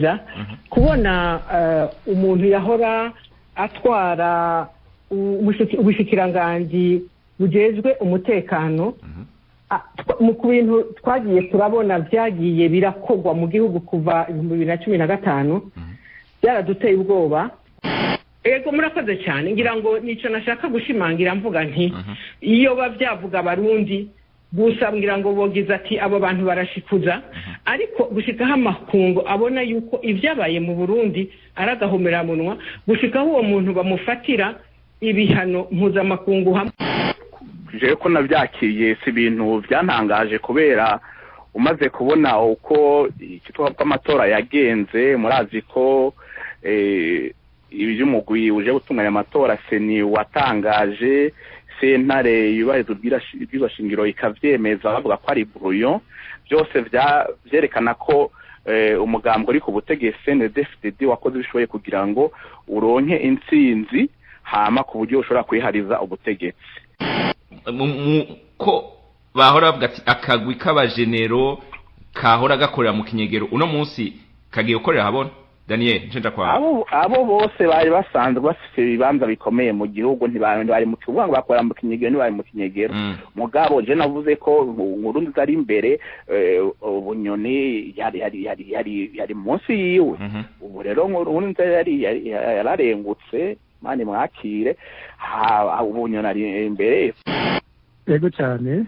gushikiriza kubona umuntu yahora atwara ubushikiranganji bujejwe umutekano mu bintu twagiye turabona byagiye birakogwa mu gihugu kuva 2015 byaraduteye ubwoba. Ego murakoze cyane, ngira ngo nico nashaka gushimangira mvuga nti iyo bavyavuga abarundi gusa ngira ngo bogiza ati abo bantu barashikuza, ariko gushikaho amakungu abona yuko ivyabaye mu Burundi aragahomera munwa, gushikaho uwo muntu bamufatira ibihano mpuzamakungu hamwe. Jewe ko navyakiriye si ibintu byantangaje, kubera umaze kubona uko ikitwa kw'amatora yagenze, murazi ko iby'umugwi uje gutunganya amatora seni watangaje, sentare yubahiriza ubwirizwa shingiro ikavyemeza, bavuga ko ari brouillon, byose vyerekana ko umugambwe uri ku butegetsi CNDD-FDD wakoze ibishoboye kugira ngo uronke intsinzi, hama ku buryo ushobora kwihariza ubutegetsi. Ko bahora bavuga ati akagwi k'abajenero kahora gakorera mu kinyegero, uno munsi kagiye gukorera habona. Daniel ncenja kwa abo bose bari basanzwe bafite ibibanza bikomeye mu gihugu, ntibari mu kibuga ngo bakorera mu kinyegero, ntibari mu kinyegero. Mugabo je navuze ko Nkurunziza ari imbere, Bunyoni yari munsi yiwe. Ubu rero Nkurunziza yari yararengutse, mani mwakire, Bunyoni ari imbere. Yego cyane,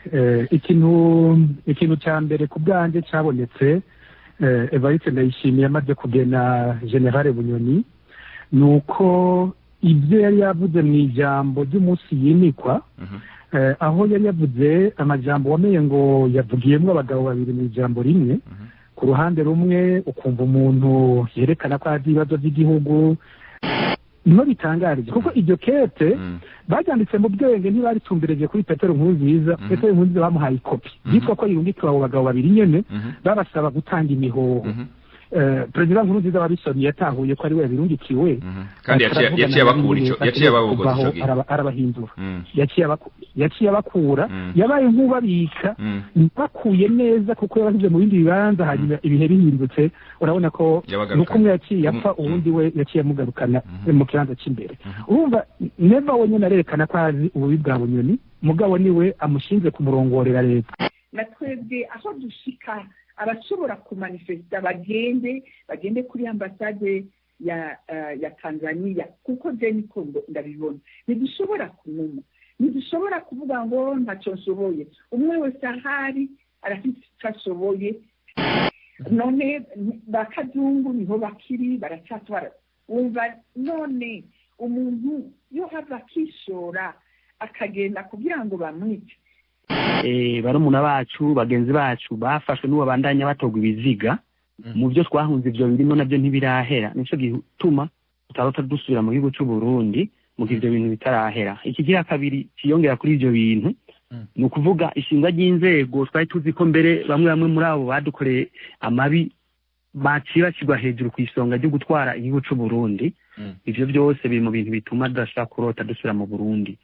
ikintu cya mbere ku bwanjye cyabonetse Evariste Ndayishimiye amaze kugena General Bunyoni, nuko ibyo yari yavuze mu ijambo ry'umunsi yimikwa, aho yari yavuze amajambo wamenye ngo yavugiyemo abagabo babiri mu ijambo rimwe. Ku ruhande rumwe ukumva umuntu yerekana ko azi ibibazo by'igihugu, niho bitangarije kuko iryo kete baryanditse mu bwenge, ntibaritumbereje kuri Petero Nkurunziza. Petero Nkurunziza bamuhaye ikopi yitwa ko yirungikiwe abo bagabo babiri nyene, babasaba gutanga imihoho. Perezida Nkurunziza wabisomye yatahuye ko ari we yabirungikiwe, kandi yaciye abakura ico, yaciye ababogoza ico gihe arabahindura, yaciye abakura, yabaye nk'ubabika bakuye neza kuko yabashyize mu bindi bibanza. Hanyuma ibihe bihindutse urabona ko nuko umwe yaciye apfa, uwundi we yaciye amugarukana mu kibanza cy'imbere. Urumva Neva wenyine arerekana ko azi ububi bwa Bunyoni, mugabo niwe amushinze kumurongorera leta. Na twebwe aho dushika abashobora kumanifesta bagende kuri ambasade ya Tanzania, kuko je niko ndabibona. Ntidushobora kunuma, ntidushobora kuvuga ngo ntacyo nshoboye. Umwe wese ahari arafite icyo ashoboye. None bakazungu niho bakiri baracyatwara, wumva none umuntu yo hava akishora akagenda kugira ngo bamwice. Barumuna bacu, bagenzi bacu bafashwe n'uwo bandanya batogwa ibiziga mu byo twahunze, ibyo birimo nabyo ntibirahera. Nico gituma tutarota dusubira mu gihugu cy'u Burundi mu gihe ibyo bintu bitarahera. Ikigira kabiri kiyongera kuri ibyo bintu ni ukuvuga ishingwa ry'inzego. Twari tuzi ko mbere bamwe muri abo badukoreye amabi baciye bashyirwa hejuru ku isonga ryo gutwara igihugu cy'u Burundi. Ivyo byose biri mu bintu bituma tudashobora kurota dusubira mu Burundi.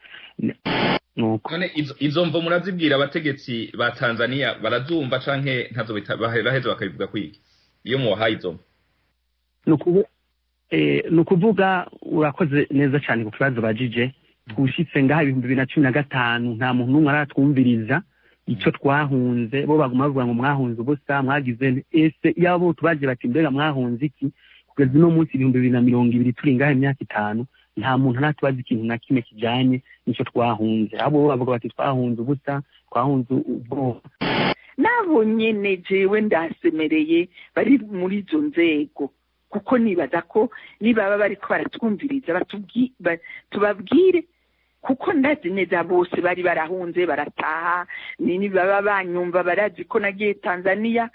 None izo mvo murazibwira abategetsi ba Tanzania barazumva canke ntazo baheza bakabivuga kwiki iyo muwahaye izo mvo? Nukuvuga urakoze neza cyane ku kibazo bajije. Twushitse ngaha 2015 nta muntu n'umwe aratwumviriza icyo twahunze. Bo baguma bavuga ngo mwahunze ubusa, mwagize ese yabo tubaje bati mbega mwahunze iki? Kugeza uno munsi 2020 turi ngaha imyaka 5, nta muntu aratubaza ikintu na kimwe kijanye nico twahunze. Abo bavuga bati twahunze ubusa, twahunze ubwoba. Nabo nyene jewe ndasemereye bari muri izo nzego, kuko nibaza ko nibaba bariko baratwumviriza tubabwire, kuko ndazi neza bose bari barahunze barataha. Nibaba banyumva barazi ko nagiye Tanzania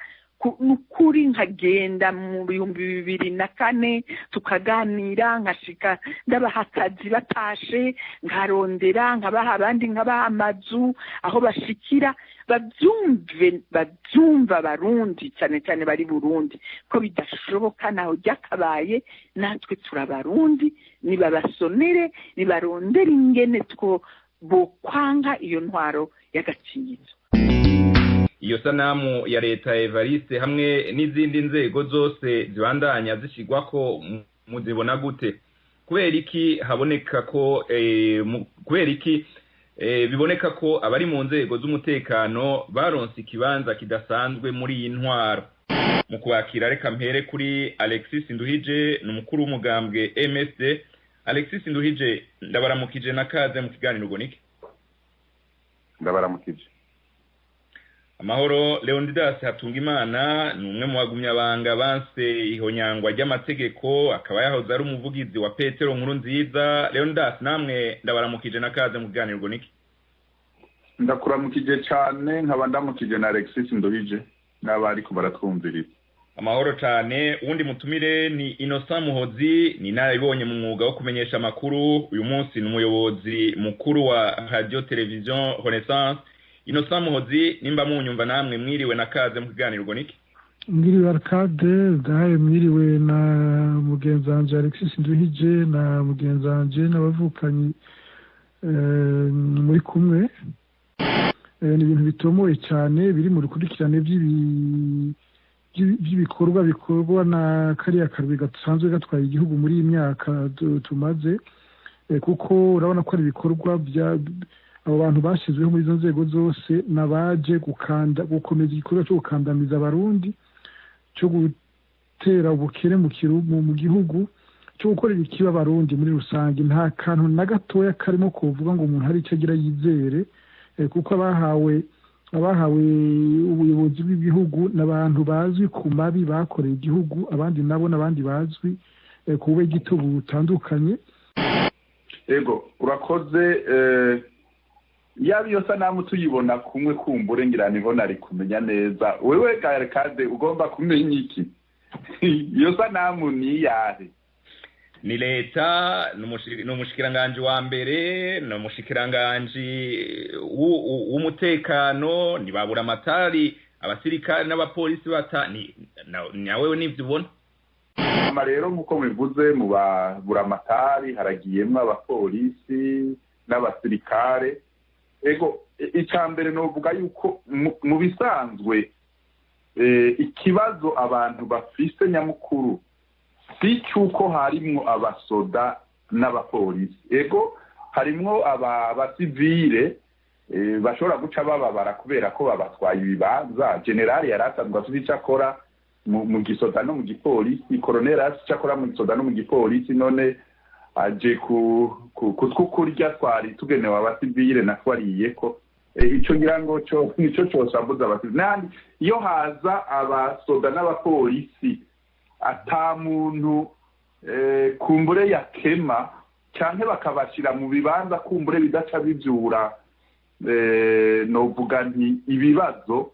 nukuri, nkagenda mu 2004 tukaganira, nkashika ndabaha akazi batashe, nkarondera nkabaha abandi, nkabaha amazu aho bashikira, babyumva Barundi cyane cyane bari Burundi ko bidashoboka naho ryakabaye. Natwe turabarundi, nibabasonere, nibarondere ingene two bokwanga iyo ntwaro y'agacinyizo. Iyo sanamu ya leta Evariste hamwe n'izindi nzego zose zibandanya zishigwako muzibona gute? Kubera iki haboneka ko kubera iki biboneka ko abari mu nzego z'umutekano baronse ikibanza kidasanzwe muri iyi ntwaro? Mu kubakira reka mpere kuri Alexis Nduhije, ni umukuru w'umugambwe MSD. Alexis Nduhije, ndabaramukije na kaze mu kiganiro Gonike. Ndabaramukije. Amahoro. Leonidas Hatungimana ni umwe mu bagumyabanga banse ihonyangwa ry'amategeko, akaba yahoze ari umuvugizi wa Petero Nkurunziza. Leonidas, namwe ndabaramukije na kaze mu kiganiro Gonike. Ndakuramukije cyane, nkaba ndamukije na Alexis Nduhije n'abari baratwumviriza. Amahoro cyane. Uwundi mutumire ni Innocent Muhozi, ni narabibonye mu mwuga wo kumenyesha amakuru. Uyu munsi ni umuyobozi mukuru wa Radio Television Renaissance. Innocent Muhozi, nimba munyumva namwe mwiriwe na kaze mu kiganiro Gonike. Mwiriwe Arcade, ndahaye mwiriwe na mugenzi wanje Alexis Nduhije na mugenzi wanje n'abavukanyi muri kumwe. Ni ibintu bitomoye cyane biri mu rukurikirane by'ibikorwa bikorwa na kariya karwi gasanzwe gatwaye igihugu muri iyi myaka tumaze, kuko urabona ko ari ibikorwa bya abo bantu bashyizweho muri izo nzego zose n'abaje gukanda gukomeza igikorwa cyo gukandamiza abarundi, cyo gutera ubukene mu gihugu, cyo gukorera ikiba abarundi muri rusange. Nta kantu na gatoya karimo kuvuga ngo umuntu hari icyo agira yizere, kuko abahawe ubuyobozi bw'igihugu n'abantu bazwi ku mabi bakoreye igihugu, abandi nabo n'abandi bazwi ku bube gito butandukanye. Ego, urakoze. Yaba iyo sanamu tuyibona kumwe kumbure ngira niho nari kumenya neza. Wewe Arcade ugomba kumenya iki? Iyo sanamu ni yahe? Ni leta, ni umushikiranganji wa mbere, ni umushikiranganji w'umutekano, ni babura amatari, abasirikare n'abapolisi bata ni nawe nivyo ubona. Rero nkuko bivuze mu babura amatari haragiyemwo abapolisi n'abasirikare. Ego, icambere novuga yuko mu bisanzwe ikibazo abantu bafise nyamukuru si cyuko harimwo abasoda n'abapolisi. Ego, harimwo abasivile bashobora guca bababara kubera ko babatwaye ibibanza. Generali yarasanzwe afite icyo akora mu gisoda no mu gipolisi, colonel afite icyo akora mu gisoda no mu gipolisi, none aje kutwukurya twari tugenewe abasivile natwariyeko. Ico ngira ngo cyo nico cyose abasivile. Nandi iyo haza abasoda n'abapolisi ata muntu kumbure yakema canke bakabashira mu bibanza kumbure bidaca bivyura novuga nti ibibazo.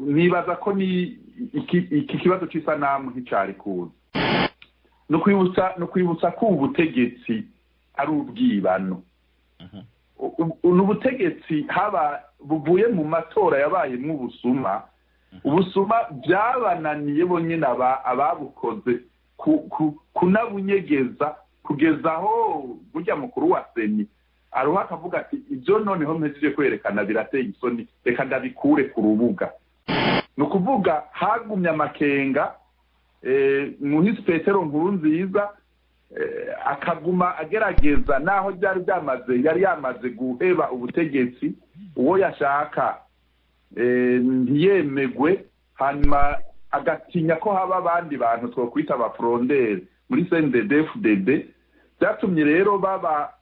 Nibaza ko ni iki kibazo c'isanamu nticari kuza. No kwibutsa ko ubutegetsi ari ubwibano. Ubutegetsi haba buvuye mu matora yabaye mu busuma. Ubusuma byabananiye bonyine ababukoze kunabunyegeza kugeza aho burya mukuru wa seni aruha akavuga ati ibyo noneho mpejeje kwerekana birateye isoni, reka ndabikure ku rubuga. Ni ukuvuga hagumye amakenga muhisi Petero Nkurunziza akaguma agerageza naho byari byamaze yari yamaze guheba ubutegetsi, uwo yashaka ntiyemegwe, hanyuma agatinya ko haba abandi bantu twokwita abafrondere muri CNDD-FDD. Byatumye rero baba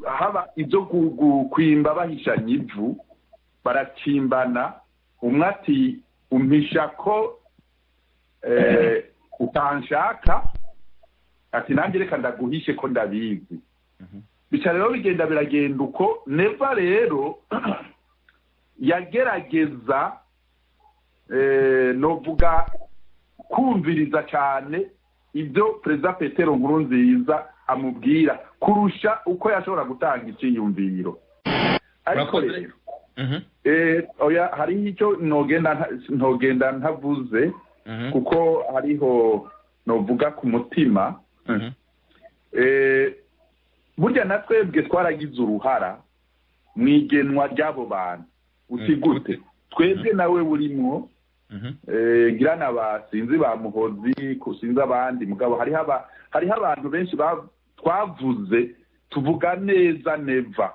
haba ibyo kwimba bahishanye ivu, baracimbana, umwe ati umpisha ko utanshaka, ati nanjye reka ndaguhishe ko ndabizi. Bica rero bigenda biragenda uko. Neva rero yagerageza novuga kumviriza cyane ibyo Perezida Petero Nkurunziza amubwira kurusha uko yashobora gutanga icyiyumviro. Ariko rero oya, hari icyo ntogenda ntavuze kuko hariho novuga ku mutima. Burya na twebwe twaragize uruhara mu igenwa ry'abo bantu. Uti gute? Twebwe nawe burimwo ngira n'abasinzi ba Muhozi kusinza abandi, mugabo hariho abantu benshi twavuze tuvuga neza Neva.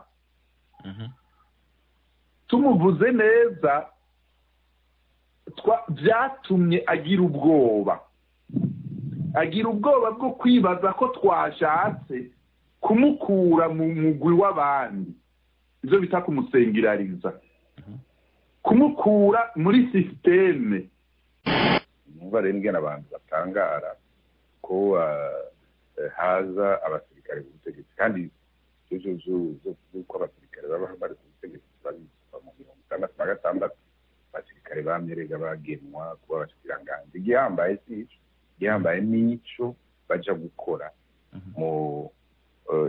Tumuvuze neza byatumye agira ubwoba, agira ubwoba bwo kwibaza ko twashatse kumukura mu mugwi w'abandi, ibyo bita kumusengirariza, kumukura muri systeme. Numva rero ingene abantu batangara ko haza abasirikare ku butegetsi, kandi ivyo vy'uko abasirikare baba bari ku butegetsi babizwa mu 66, abasirikare bamye bagenwa kuba abashikiranganji. Igihambaye si ico, igihambaye nico baja gukora mu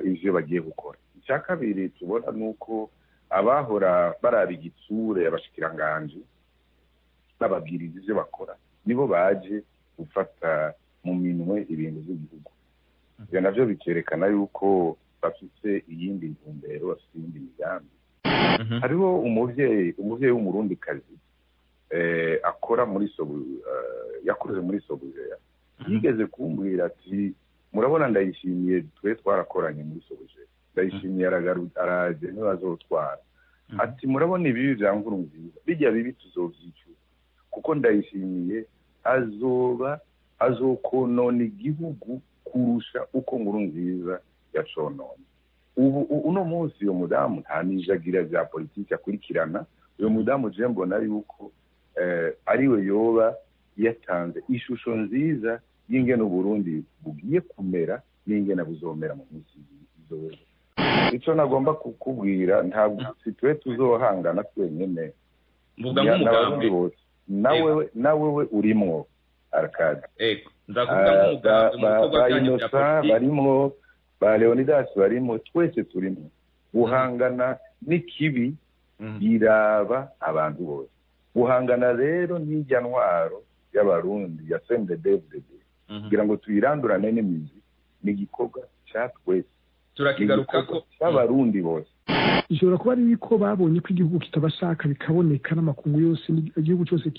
ivyo bagiye gukora. Icya kabiri tubona nuko abahora baraba igitsure abashikiranganji bababwiriza ivyo bakora, nibo baje gufata mu minwe ibintu by'igihugu. Ibyo navyo bikerekana yuko bafise iyindi ntumbero, bafise iyindi migambi. Hariho umuvyeyi w'umurundikazi akora muri yakoze muri Sobujeya, yigeze kumbwira ati murabona Ndayishimiye twe twarakoranye muri Sobujeya, Ndayishimiye araje ntibazotwara. Ati murabona ibibi vya Nkurunziza bijya bibi tuzovyicura, kuko Ndayishimiye azokonona igihugu kurusha uko Nkurunziza yacononye. Ubu uno munsi uyo mudamu nta nijagira vya politiki akurikirana. Uyo mudamu je mbona yuko ariwe yoba yatanze ishusho nziza y'ingene Uburundi bugiye kumera n'ingene buzomera mu minsi izoza. Ico nagomba kukubwira, ntabwo si twe tuzohangana twenyene, mvuga nk'umugambi bose, nawewe urimwo Arkade. Ndakuvuga nk'umugambi mu bikorwa byanyu bya politiki barimwo, ba Leonidas barimo, twese turimo guhangana n'ikibi biraba abantu bose. Guhangana rero n'ijya ntwaro y'abarundi ya CNDD-FDD kugira ngo tuyirandurane n'imizi ni igikorwa cya twese, turakigarukako cy'abarundi bose. Ishobora kuba ari ko babonye ko igihugu kitabashaka, bikaboneka n'amakungu yose, igihugu cyose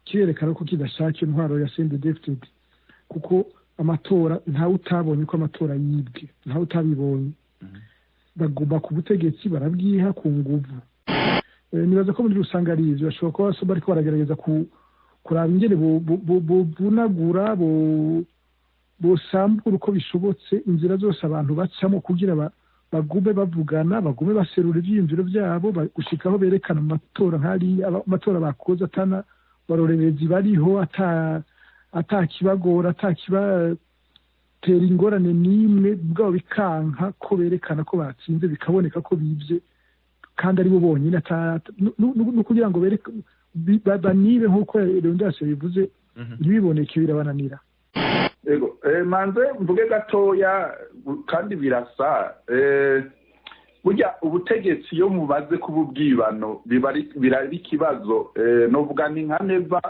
kirerekana ko kidashaka intwaro ya CNDD-FDD, kuko amatora ntawe utabonye ko amatora yibwe, ntawe utabibonye. Bagomba ku butegetsi barabwiha ku nguvu. Nibaza ko muri rusange ari ivyo, bashobora kuba bariko baragerageza kuraba ingene bovunagura, bosambura uko bishobotse inzira zose abantu bacamo kugira bagume bavugana, bagume baserura ivyiyumviro vyabo, gushikaho berekana amatora nk'ariya amatora bakoze atana barorerezi bariho, atakibagora, atakibatera ingorane n'imwe, bwabo bikanka ko berekana ko batsinze, bikaboneka ko bivye kandi ari bo bonyine, no kugira ngo banibe nk'uko Leonidas yabivuze, ntibiboneke, birabananira. Ego, manze mvuge gatoya kandi birasa. Burya ubutegetsi iyo mubaze kububwibano birari ikibazo. Novuga ni nka Neva,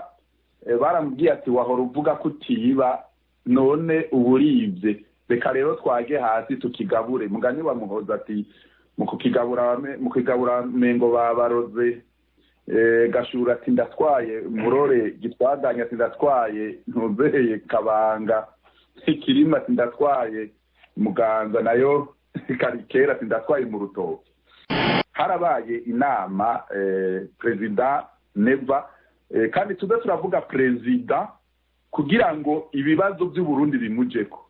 baramubwiye ati wahora uvuga ko utiba none uburibye, reka rero twage hasi tukigabure. Mugani wa Muhoza ati mu kukigabura mengo babaroze. Gashura ati ndatwaye Murore, Gitwaganya ati ndatwaye Ntuzeye Kabanga, Kirima ati ndatwaye Muganza, nayo Karikera ati ndatwaye mu Rutoki. Harabaye inama Perezida Neva, kandi tuze turavuga perezida kugira ngo ibibazo by'u Burundi bimujeko.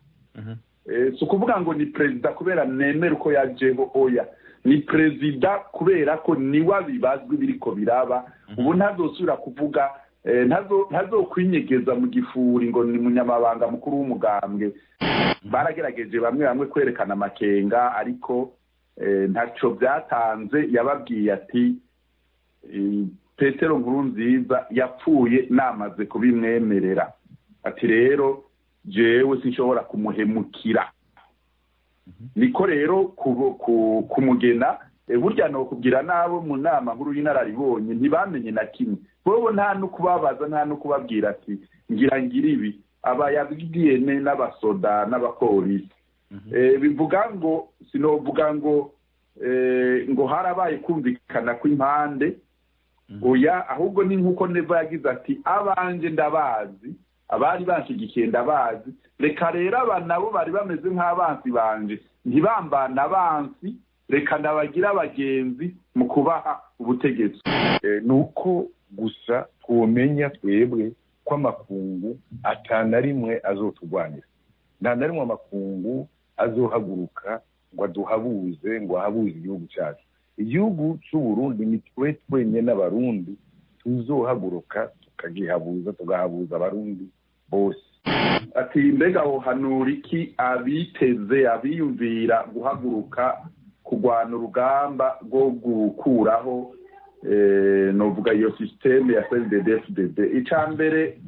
Si ukuvuga ngo ni perezida kubera nemera uko yajeho, oya, ni perezida kubera ko niwe abibazwa ibiriko biraba. Ubu ntazosubira kuvuga, ntazokwinyegeza mu gifuri ngo ni munyamabanga mukuru w'umugambwe. Baragerageje bamwe bamwe kwerekana amakenga, ariko ntaco byatanze. Yababwiye ati Petero Nkurunziza yapfuye namaze kubimwemerera, ati rero jewe sinshobora kumuhemukira. Niko rero kumugena. Burya no kubwira nabo mu nama nkuru y'inararibonye ntibamenye na kimwe, bobo nta no kubabaza, nta no kubabwira ati ngira ngira ibi, aba yabwiye n'abasoda n'abapolisi. Bivuga ngo sinovuga ngo ngo harabaye kumvikana kw'impande, Oya, ahubwo ni nk'uko Neva yagize ati abanje ndabazi, abari banshigikiye ndabazi, reka rero aba nabo bari bameze nk'abansi banje ntibambana abansi, reka ndabagira abagenzi mu kubaha ubutegetsi. Nuko gusa twomenya twebwe ko amakungu atana rimwe azotugwanira, nta na rimwe amakungu azohaguruka ngo aduhabuze, ngo ahabuze igihugu cyacu. Igihugu cy'u Burundi ni twe twenyine n'abarundi tuzohaguruka tukagihabuza, tugahabuza abarundi bose. Ati mbega aho hanura iki abiteze, abiyumvira guhaguruka kurwana urugamba rwo gukuraho novuga iyo systeme ya CNDD-FDD? Ica mbere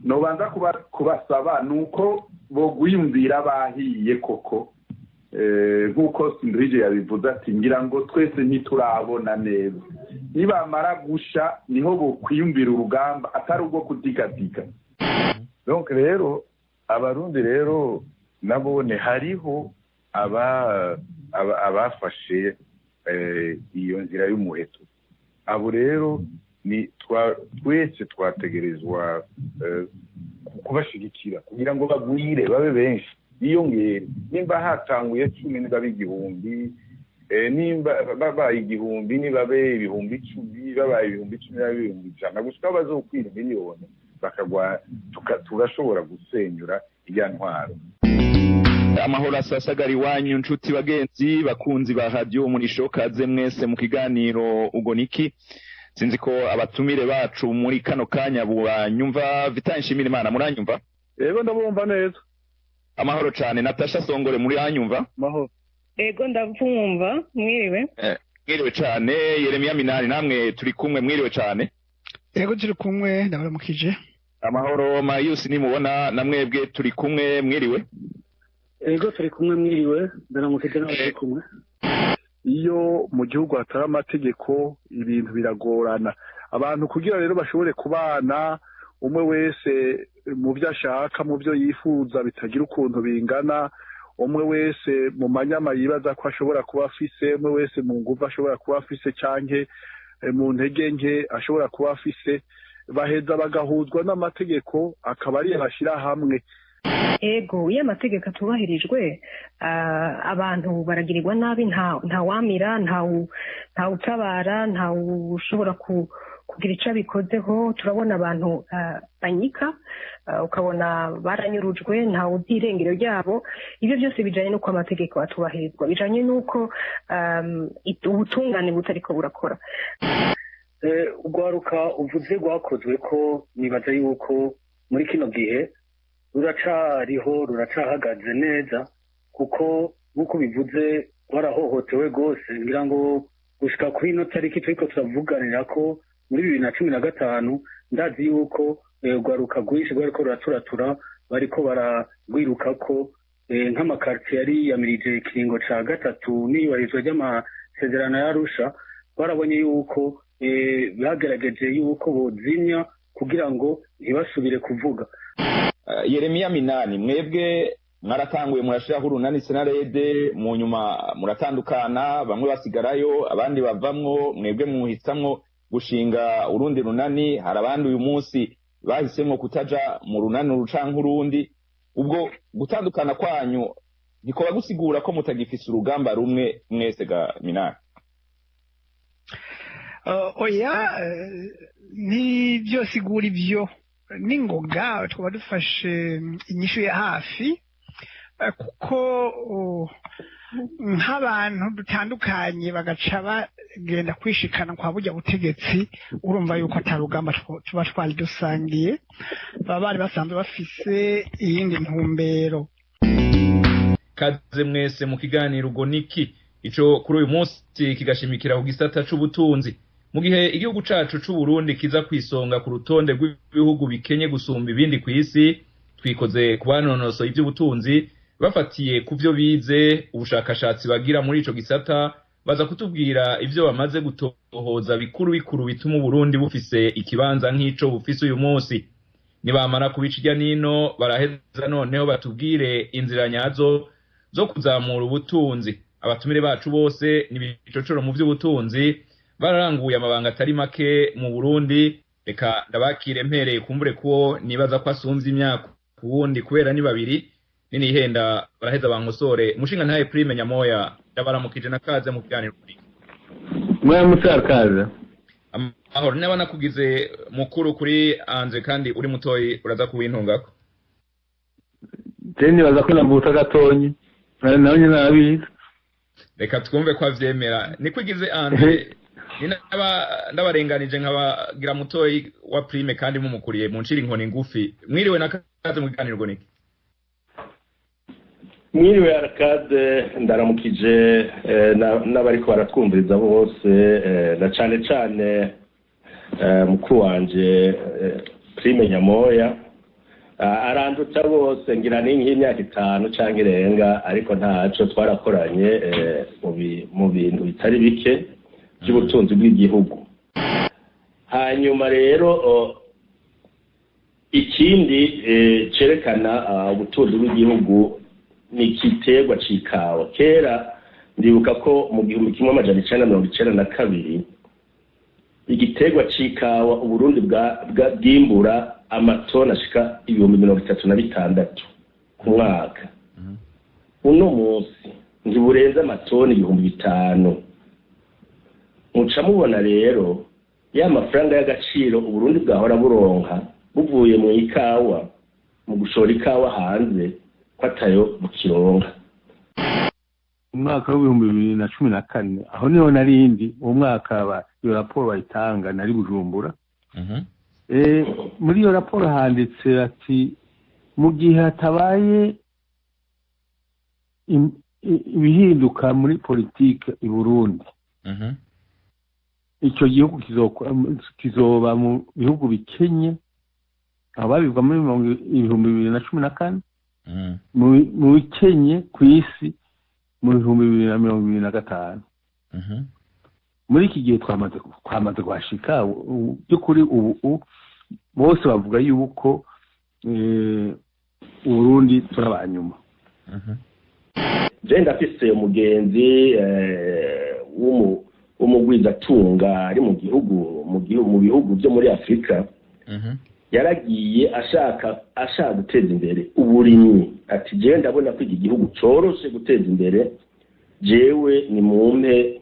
nobanza kubasaba nuko bogwiyumvira bahiye koko, nk'uko Sinduhije yabivuze ati ngira ngo twese ntiturabona neza, nibamara gusha niho bokwiyumvira urugamba atari ubwo kudigadiga. Donc rero abarundi rero nabone hariho abafashe iyo nzira y'umuheto. Abo rero ni twese twategerezwa kubashigikira kugira ngo bagwire babe benshi, biyongere. Nimba hatanguye 10 nibabe 1000, nimba babaye 1000 nibabe 10,000, babaye 10,000 nibabe 100,000, gushika bazokwira miliyoni bakagwa, tugashobora gusenyura iya ntwaro. Amahoro asasagara iwanyu nshuti bagenzi bakunzi ba radio Umurisho, kaze mwese mu kiganiro Ugoniki. Sinzi ko abatumire bacu muri kano kanya banyumva. Vital Nshimirimana, muranyumva? Yego, ndabumva neza. Amahoro cyane. Natasha Songore, muri anyumva? Mahoro. Yego, ndabumva, mwiriwe. Mwiriwe cyane. Yeremia Minani, namwe turi kumwe, mwiriwe cyane. Yego, turi kumwe, ndabaramukije. Amahoro. Mayusi nimubona, namwebwe turi kumwe, mwiriwe. Ego, turi kumwe, mwiriwe, ndaramukije nawe turi kumwe. Iyo mu gihugu hatari amategeko ibintu biragorana, abantu kugira rero bashobore kubana umwe wese mu byo ashaka, mu byo yifuza bitagira ukuntu bingana, umwe wese mu manyama yibaza ko ashobora kuba afise, umwe wese mu nguvu ashobora kuba afise canke mu ntege nke ashobora kuba afise, baheza bagahuzwa n'amategeko akaba ari bashyira hamwe. Ego, iyo amategeko atubahirijwe abantu baragirirwa nabi, nta wamira, nta utabara, nta ushobora kugira icyo abikozeho. Turabona abantu banyika, ukabona baranyurujwe, nta uzi irengero ryabo. Ibyo byose bijanye n'uko amategeko atubahirizwa, bijanye n'uko ubutungane butariko burakora. Urwaruka uvuze rwakozwe ko nibaza yuko muri kino gihe ruracariho, ruracahagaze neza, kuko nk'uko bivuze rwarahohotewe rwose. Ngira ngo gushika kuri ino tariki turiko turavuganira ko muri 2015, ndazi yuko urwaruka rwinshi rwariko ruraturatura, bariko bararwirukako, nk'amakartier yari yiyamirije ikiringo ca 3 n'iyubahirizwa ry'amasezerano ya Arusha, barabonye yuko bagerageje yuko bozimya kugira ngo ntibasubire kuvuga. Yeremia Minani, mwebwe mwaratanguye murashiraho urunani Senarede, mu nyuma muratandukana, bamwe basigarayo abandi bavamwo, mwebwe muhitamwo gushinga urundi runani. Hari abandi uyu munsi bahisemwo kutaja mu runani rucanka urundi. Ubwo gutandukana kwanyu ntikoba gusigura ko mutagifise urugamba rumwe mwese ga Minani? Oya, nibyo sigura ibyo ningoga twaba dufashe inyishu ya hafi, kuko nk'abantu dutandukanye bagaca bagenda kwishikana kwa burya butegetsi, urumva yuko atarugamba tuba twari dusangiye, baba bari basanzwe bafise iyindi ntumbero. Kaze mwese mu kiganiro Ugoniki, ico kuri uyu munsi kigashimikira ku gisata c'ubutunzi. Mu gihe igihugu cacu c'u Burundi kiza kwisonga ku rutonde rw'ibihugu bikenye gusumba ibindi kw'isi, twikoze ku banonosoye ivy'ubutunzi bafatiye ku vyo bize, ubushakashatsi bagira muri ico gisata, baza kutubwira ivyo bamaze gutohoza bikuru bikuru bituma Burundi bufise ikibanza nk'ico bufise uyu munsi. Nibamara kubica irya nino baraheza noneho batubwire inzira nyazo zo kuzamura ubutunzi. Abatumire bacu bose ni ibicocoro mu vy'ubutunzi, Bararanguye amabanga atari make mu Burundi. Reka ndabakire mpereye kumbure ko nibaza ko asumvye imyaka kuwundi kubera ni babiri nini ihenda baraheza bankosore. Mushinga ntaye Prime Nyamoya, ndabaramukije nakaze mu kiganiro. Mwaramutse akaza. Amahoro. Naba nakugize mukuru kuri Andre kandi uri mutoyi, uraza kuwintungako. Je nibaza ko nambuta gatonyi nawe nyine arabizi. Reka twumve ko avyemera. Nikwigize Andre ninaba ndabarenganije nkabagira mutoyi wa Prime kandi mumukuriye muncira inkoni ngufi. Mwiriwe nakaze mu kiganiro niki. Mwiriwe Arcade, ndaramukije n'abariko baratwumviriza bose, na cane cane mukuru wanje Prime Nyamoya. Arandutsa bose ngira ni nk'imyaka 5 canke irenga, ariko ntaco twarakoranye mu bintu bitari bike by'ubutunzi bw'igihugu. Hanyuma rero ikindi cerekana ubutunzi bw'igihugu ni igiterwa c'ikawa. Kera ndibuka ko mu 1992 igiterwa c'ikawa Uburundi bwimbura amatoni ashika 36,000 ku mwaka. Uno munsi ntiburenze amatoni 5,000. Muca mubona rero ya mafaranga y'agaciro Uburundi bwahora buronka buvuye mu ikawa, mu gushora ikawa hanze, ko atayo bukironka. Umwaka w'ibihumbi 2014 aho niho narindi, uwo mwaka iyo raporo bayitanga nari Bujumbura. Muri iyo raporo handitse ati mu gihe hatabaye ibihinduka muri politike i Burundi, icyo gihugu kizoba mu bihugu bikenye, aho babivuga muri 2014, mu bikenye ku isi mu 2025. Muri iki gihe twamaze guhashika by'ukuri. Ubu bose bavuga yuko Uburundi turabanyuma. Je ndafise umugenzi w'umugwizatunga ari mu gihugu mu bihugu byo muri Afrika. Yaragiye ashaka guteza imbere uburimyi, ati jewe ndabona ko iki gihugu coroshe guteza imbere, jewe ni mumpe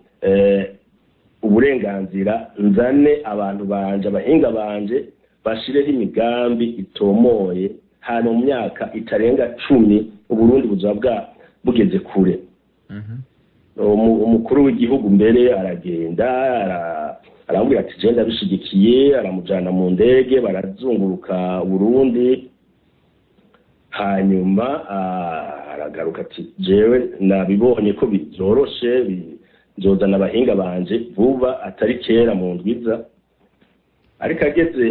uburenganzira nzane abantu banje, abahinga banje, bashireho imigambi itomoye, hano mu myaka itarenga 10 Uburundi buzoba bugeze kure. Umukuru w'igihugu mbere aragenda aramubwira ati je ndabishigikiye, aramujana mu ndege barazunguruka Burundi. Hanyuma aragaruka ati jewe nabibonye ko bizoroshe, nzozana abahinga banje vuba atari kera mu ndwiza. Ariko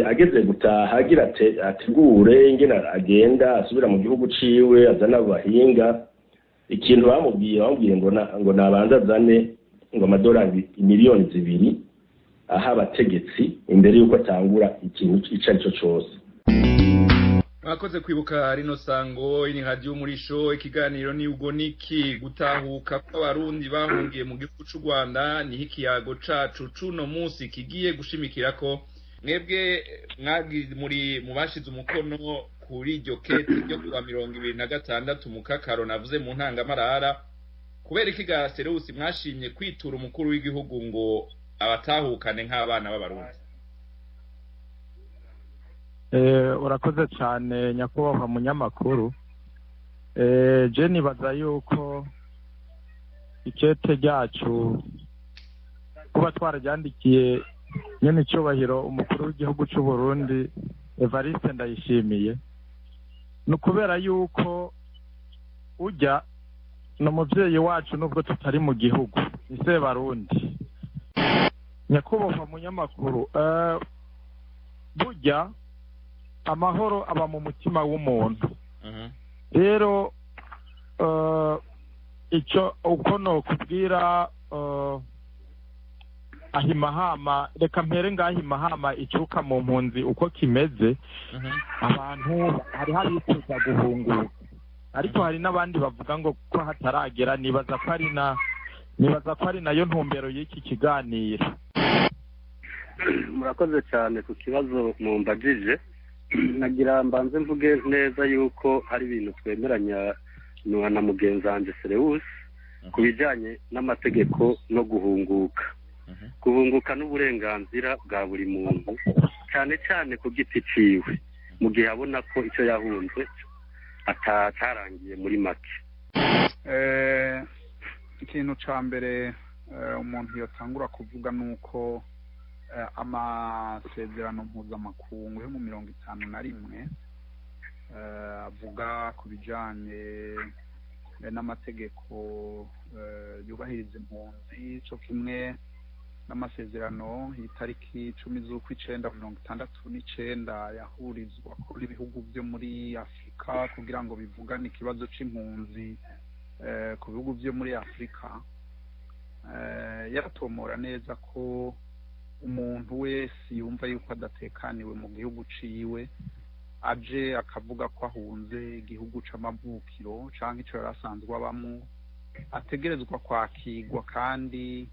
ageze gutaha agira ategure ingene agenda asubira mu gihugu ciwe azana abahinga. Ikintu bamubwiye ngo nabanza azane ngo amadolari miliyoni 2 aha abategetsi imbere yuko atangura ikintu ico arico cose. Mwakoze kwibuka rino sango ini radio murisho. Ikiganiro ni ugo niki gutahuka kw'abarundi bahungiye mu gihugu c'u Rwanda, ni ikiyago cacu cuno munsi kigiye gushimikirako mwebwe mwagi muri mubashize umukono kuri iryo kete ryo kuwa 26 mukakaro navuze mu ntangamarara. Kubera iki ga Serusi mwashimye kwitura umukuru w'igihugu ngo abatahukane nk'abana b'abarundi? Urakoze cyane nyakubahwa munyamakuru. Je nibaza yuko ikete ryacu kuba twararyandikiye nyene icyubahiro umukuru w'igihugu cy'u Burundi Evariste Ndayishimiye, ni ukubera yuko ujya ni umubyeyi wacu nubwo tutari mu gihugu, ni Sebarundi. Nyakubahwa munyamakuru, burya amahoro aba mu mutima w'umuntu. Rero icyo uko nokubwira ahimahama, reka mpere ngahimahama icyuka mu mpunzi uko kimeze. Abantu hari abifuza guhunguka, ariko hari n'abandi bavuga ngo ko hataragera. Nibaza ko ari nayo ntumbero y'iki kiganiro. Murakoze cyane ku kibazo mumbajije. Nagira mbanze mvuge neza yuko hari ibintu twemeranya na mugenzi wanjye Serewusi ku bijyanye n'amategeko no guhunguka. Guhunguka n'uburenganzira bwa buri muntu, cyane cyane ku giti ciwe, mu gihe abona ko icyo yahunze atarangiye muri make. Ikintu cya mbere umuntu yatangura kuvuga ni uko amasezerano mpuzamakungu yo mu 51 avuga ku bijyanye n'amategeko yubahiriza impunzi, cyo kimwe n'amasezerano y'itariki 10 z'ukwa 9 1969 yahurizwa kuri ibihugu byo muri Afurika kugira ngo bivugane ikibazo c'impunzi ku bihugu byo muri Afurika, yaratomora neza ko umuntu wese yumva yuko adatekaniwe mu gihugu ciwe, aje akavuga ko ahunze igihugu c'amavukiro canke ico yari asanzwe abamwo, ategerezwa kwakirwa, kandi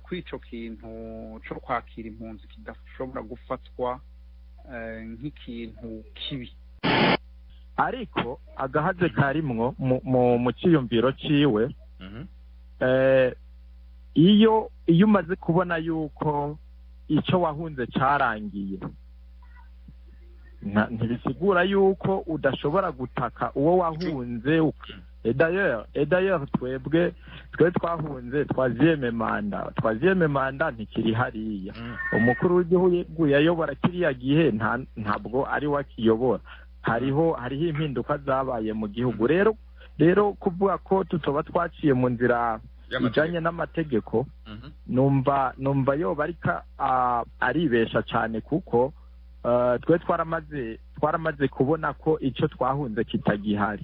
kw'ico kintu co kwakira impunzi kidashobora gufatwa nk'ikintu kibi. Ariko agahaze karimwo mu ciyumviro ciwe, iyo umaze kubona yuko ico wahunze carangiye, ntibisigura yuko udashobora gutaka uwo wahunze. D'ailleurs twebwe twe twahunze troisième manda ntikiri hariya. Umukuru w'igihugu yayobora kiriya gihe ntabwo ari wakiyobora, hariho impinduka zabaye mu gihugu. Rero kuvuga ko tutoba twaciye mu nzira ijanye n'amategeko, numva yoba ariko aribesha cyane, kuko twe twaramaze kubona ko ico twahunze kitagihari.